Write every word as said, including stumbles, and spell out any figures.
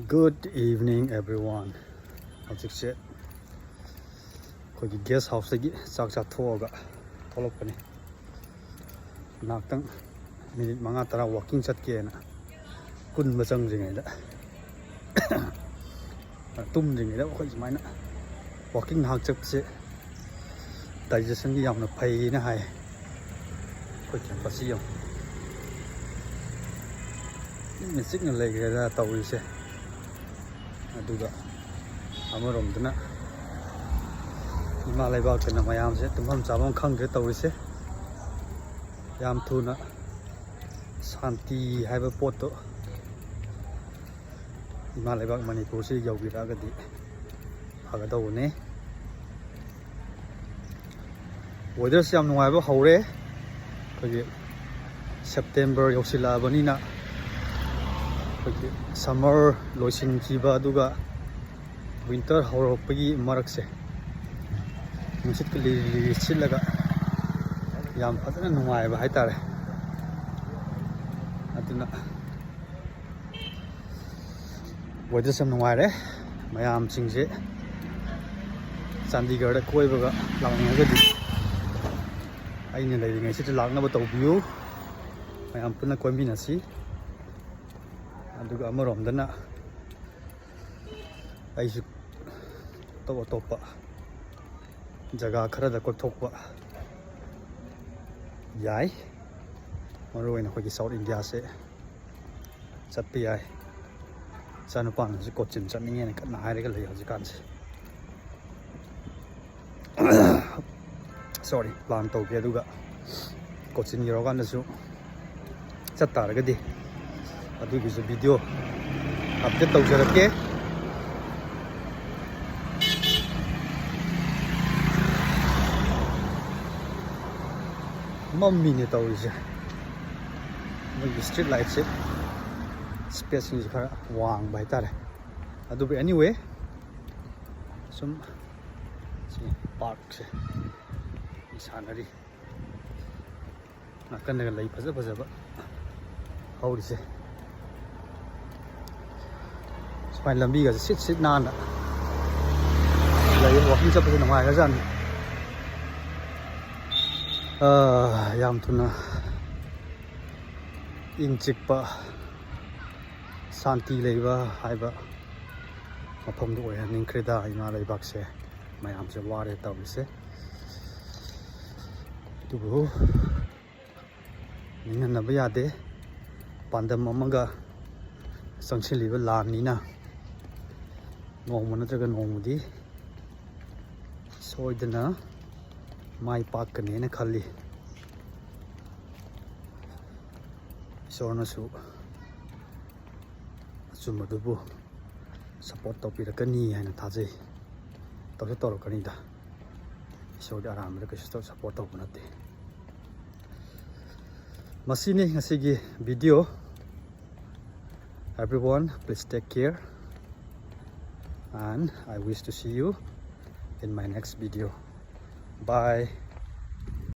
Good evening, everyone. ꯍꯧꯖꯤꯛꯁꯦ ꯑꯩꯈꯣꯏꯒꯤ gas ꯍꯥꯎꯁꯇꯒꯤ ꯆꯥꯛ ꯆꯥꯊꯣꯛꯑꯒ ꯊꯣꯛꯂꯛꯄꯅꯤ꯫ ꯉꯥꯏꯍꯥꯛꯇꯪ ꯃꯤꯅꯤꯠ ꯃꯉꯥ ꯇꯔꯥ ꯋꯥꯛꯀꯤꯡ ꯆꯠꯀꯦꯅ ꯀꯨꯟꯕ ꯆꯪꯗ꯭ꯔꯤꯉꯩꯗ, ꯇꯨꯝꯗ꯭ꯔꯤꯉꯩꯗ ꯑꯩꯈꯣꯏ ꯁꯨꯃꯥꯏꯅ ꯋꯥꯛꯀꯤꯡ ꯉꯥꯏꯍꯥꯛ ꯆꯠꯄꯁꯦ ꯗꯥꯏꯖꯦꯁꯟꯒꯤ ꯌꯥꯝꯅ ꯐꯩꯅ ꯍꯥꯏ꯫ ꯑꯩꯈꯣꯏ ꯀꯦꯝꯄꯁꯁꯤ ꯌꯦꯡꯉꯨ, ꯏꯪꯅ ꯆꯤꯛꯅ ꯂꯩꯈ꯭ꯔꯦꯗ ꯇꯧꯔꯤꯁꯦ꯫ ꯑꯗꯨꯒ ꯑꯃꯔꯣꯝꯗꯅ ꯏꯃꯥ ꯂꯩꯕꯥꯛꯇꯅ ꯃꯌꯥꯝꯁꯦ ꯇꯨꯝꯐꯝ ꯆꯥꯐꯝ ꯈꯪꯗ꯭ꯔꯦ ꯇꯧꯔꯤꯁꯦ꯫ ꯌꯥꯝ ꯊꯨꯅ ꯁꯥꯟꯇꯤ ꯍꯥꯏꯕ ꯄꯣꯠꯇꯣ ꯏꯃꯥ ꯂꯩꯕꯥꯛ ꯃꯅꯤꯄꯨꯔꯁꯤ ꯌꯧꯕꯤꯔꯛꯑꯒꯗꯤ ꯐꯒꯗꯧꯕꯅꯤ꯫ ꯋꯦꯗꯔꯁꯤ ꯌꯥꯝ ꯅꯨꯡꯉꯥꯏꯕ ꯍꯧꯔꯦ꯫ ꯑꯩꯈꯣꯏꯒꯤ ꯁꯦꯞꯇꯦꯝꯕꯔ ꯌꯧꯁꯤꯜꯂꯛꯑꯕꯅꯤꯅ, ꯑꯩꯈꯣꯏꯒꯤ ꯁꯝꯃꯔ ꯂꯣꯏꯁꯤꯟꯈꯤꯕ ꯑꯗꯨꯒ ꯋꯤꯟꯇꯔ ꯍꯧꯔꯛꯄꯒꯤ ꯃꯔꯛꯁꯦ, ꯅꯨꯡꯁꯤꯠꯀ ꯂꯤꯔꯤ ꯂꯤꯔꯤ ꯁꯤꯠꯂꯒ ꯌꯥꯝ ꯐꯖꯅ ꯅꯨꯡꯉꯥꯏꯕ ꯍꯥꯏꯇꯥꯔꯦ꯫ ꯑꯗꯨꯅ ꯋꯦꯗꯔꯁꯦ ꯌꯥꯝ ꯅꯨꯡꯉꯥꯏꯔꯦ꯫ ꯃꯌꯥꯝꯁꯤꯡꯁꯦ ꯆꯥꯟꯗꯤꯒꯔꯗ ꯀꯣꯏꯕꯒ ꯂꯥꯛꯅꯤꯡꯉꯒꯗꯤ ꯑꯩꯅ ꯂꯩꯔꯤꯉꯩꯁꯤꯗ ꯂꯥꯛꯅꯕ ꯇꯧꯕꯤꯌꯨ꯫ ꯃꯌꯥꯝ ꯄꯨꯟꯅ ꯀꯣꯏꯃꯤꯟꯅꯁꯤ꯫ ꯑꯗꯨꯒ ꯑꯃꯔꯣꯝꯗꯅ ꯑꯩꯁꯨ ꯑꯇꯣꯞ ꯑꯇꯣꯞꯄ ꯖꯒꯥ ꯈꯔꯗ ꯀꯣꯏꯊꯣꯛꯄ ꯌꯥꯏ꯫ ꯃꯔꯨ ꯑꯣꯏꯅ ꯑꯩꯈꯣꯏꯒꯤ ꯁꯥꯎꯠ ꯏꯟꯗꯤꯌꯥꯁꯦ ꯆꯠꯄ ꯌꯥꯏ꯫ ꯏꯆꯥꯅꯨꯄꯥꯅꯁꯨ ꯀꯣꯆꯤꯟ ꯆꯠꯅꯤꯡꯉꯦꯅ ꯀꯟꯅ ꯍꯥꯏꯔꯒ ꯂꯩ ꯍꯧꯖꯤꯛꯀꯥꯟꯁꯦ꯫ ꯁꯣꯔꯤ, ꯄ꯭ꯂꯥꯟ ꯇꯧꯒꯦ, ꯑꯗꯨꯒ ꯀꯣꯆꯤꯟ ꯌꯧꯔꯀꯥꯟꯗꯁꯨ ꯆꯠ ꯇꯥꯔꯒꯗꯤ ꯑꯗꯨꯒꯤꯁꯨ ꯚꯤꯗꯤꯑꯣ ꯑꯞꯗꯦꯠ ꯇꯧꯖꯔꯛꯀꯦ꯫ ꯃꯝꯃꯤꯅꯦ ꯇꯧꯔꯤꯁꯦ꯫ ꯃꯣꯏꯒꯤ ꯁ꯭ꯇ꯭ꯔꯤꯠ ꯂꯥꯏꯠꯁꯦ, ꯁ꯭ꯄꯦꯁꯁꯤꯡꯁꯦ ꯈꯔ ꯋꯥꯡꯕ ꯍꯥꯏꯇꯥꯔꯦ꯫ ꯑꯗꯨꯕꯨ anyway, ꯁꯨꯝ ꯁꯤ ꯄꯥꯔꯛꯁꯦ ꯃꯤ ꯁꯥꯟꯅꯔꯤ꯫ ꯅꯥꯀꯟꯗꯒ ꯂꯩ ꯐꯖ ꯐꯖꯕ ꯍꯧꯔꯤꯁꯦ꯫ ꯂꯝꯕꯤꯒꯁꯦ ꯁꯤꯠ ꯁꯤꯠ ꯅꯥꯟꯅ ꯂꯩ꯫ ꯋꯥꯀꯤꯡ ꯆꯠꯄꯁꯦ ꯅꯨꯡꯉꯥꯏꯈ꯭ꯔꯖꯥꯠꯅꯤ꯫ ꯑꯥ, ꯌꯥꯝ ꯊꯨꯅ ꯏꯪ ꯆꯤꯛꯄ, ꯁꯥꯟꯇꯤ ꯂꯩꯕ ꯍꯥꯏꯕ ꯃꯐꯝꯗꯨ ꯑꯣꯏꯍꯟꯅꯤꯡꯈ꯭ꯔꯦꯗ꯫ ꯏꯃꯥ ꯂꯩꯕꯥꯛꯁꯦ ꯃꯌꯥꯝꯁꯦ ꯋꯥꯔꯦ ꯇꯧꯔꯤꯁꯦ꯫ ꯑꯗꯨꯕꯨ ꯅꯤꯡꯍꯟꯅꯕ ꯌꯥꯗꯦ꯫ ꯄꯥꯟꯗꯝ ꯑꯃꯒ ꯆꯪꯁꯤꯜꯂꯤꯕ ꯂꯥꯟꯅꯤꯅ ꯅꯣꯡꯃ ꯅꯠꯇ꯭ꯔꯒ ꯅꯣꯡꯃꯗꯤ ꯁꯣꯏꯗꯅ ꯃꯥꯏ ꯄꯥꯛꯀꯅꯦꯅ ꯈꯜꯂꯤ꯫ ꯏꯁꯣꯔꯅꯁꯨ ꯑꯆꯨꯝꯕꯗꯨꯕꯨ support ꯇꯧꯕꯤꯔꯛꯀꯅꯤ ꯍꯥꯏꯅ ꯊꯥꯖꯩ꯫ ꯇꯧꯁꯨ ꯇꯧꯔꯛꯀꯅꯤꯗ꯫ ꯏꯁꯣꯔꯗꯤ ꯑꯔꯥꯟꯕꯗ ꯀꯩꯁꯨ support ꯇꯧꯕ ꯅꯠꯇꯦ꯫ ꯃꯁꯤꯅꯤ ꯉꯁꯤꯒꯤ video꯫ Everyone, please take care, and I wish to see you in my next video. Bye.